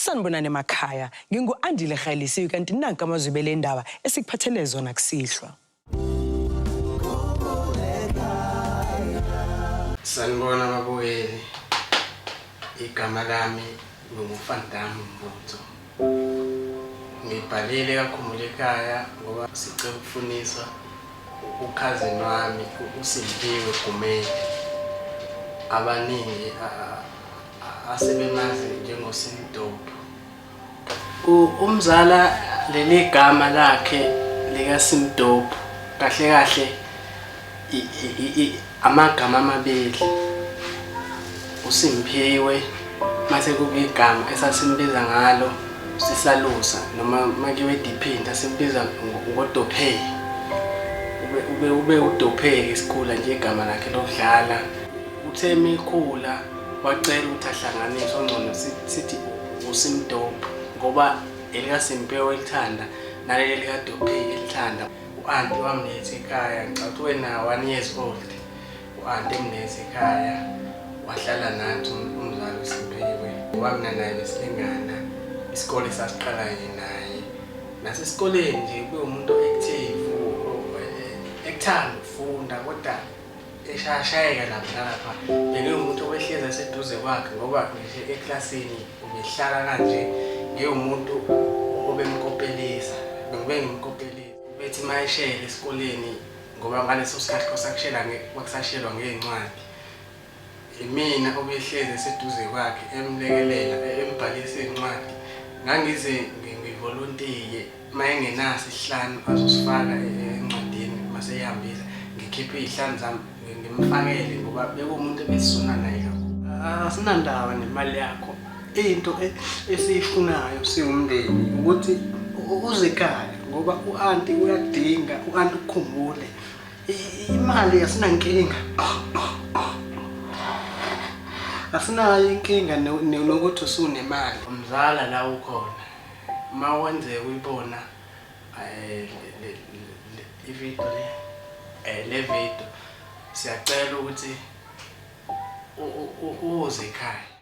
Sanibonani emakhaya, ngingu-Andile Kgalisiwe kanti nanka amazwi belendaba esikuphathele zona kusihlwa. Sanibona babukeli. Igama lami nginguFandam Mbutho. Ngibhalile kaKhumbulekhaya ngoba sicela ukufuniswa ukhazini wami uSimpiwe Gumede. Abaningi asebemazi njengoSimdope. Umzala leli gama lakhe likaSimdope kahle kahle amagama amabili uSimphiwe mase kuba igama esasimbiza ngalo sisalusa noma makiwe ediphini sasimbiza ngoDophey ube uDophey isikhula nje igama lakhe lokudlala. Uthe mekhula wacela ukuthi ahlanganiswe ongcono sithi uSimdope ngoba elikaSimpiwe elithanda naleli likaDophey elithanda. U-anti wamletha ekhaya ngicabanga ukuthi wena 1 years old u-anti emletha ekhaya wahlala nathi umzali uSimpiwe ngoba mina naye besilingana isikole sasiqala naye nasesikoleni nje kube umuntu o-active ekuthanda ukufunda kodwa eshayashayeka lapha nalapha. Bengiwumuntu obehlezi eseduze kwakhe ngoba ngisho eklasini ubehlala kanje ngiwumuntu obemkopelisa bengibe ngimkopelisa bethi uma eshela esikoleni ngoba ngaleso sikhathi kwasakushela kwakusashelwa ngey'ncwadi imina obehlezi eseduze kwakhe emlekelela embhalisa iy'ncwadi ngangize ngivolontiye uma engenaso isihlanu azosifaka encwadini mase eyihambisa ngikhiphe iy'hlanu zami ngimfakele ngoba bekuwumuntu ebesizwana naye kakhulu. Asinandaba nemali yakho into esiyifunayo siwumndeni ukuthi uze ekhaya ngoba u-anti uyakudinga u-anti ukukhumbule imali asinankinga asinayo inkinga nokuthi usunemali umzala la ukhona uma wenzeka uyibona ividiyo le le video siyacela ukuthi uze ekhaya.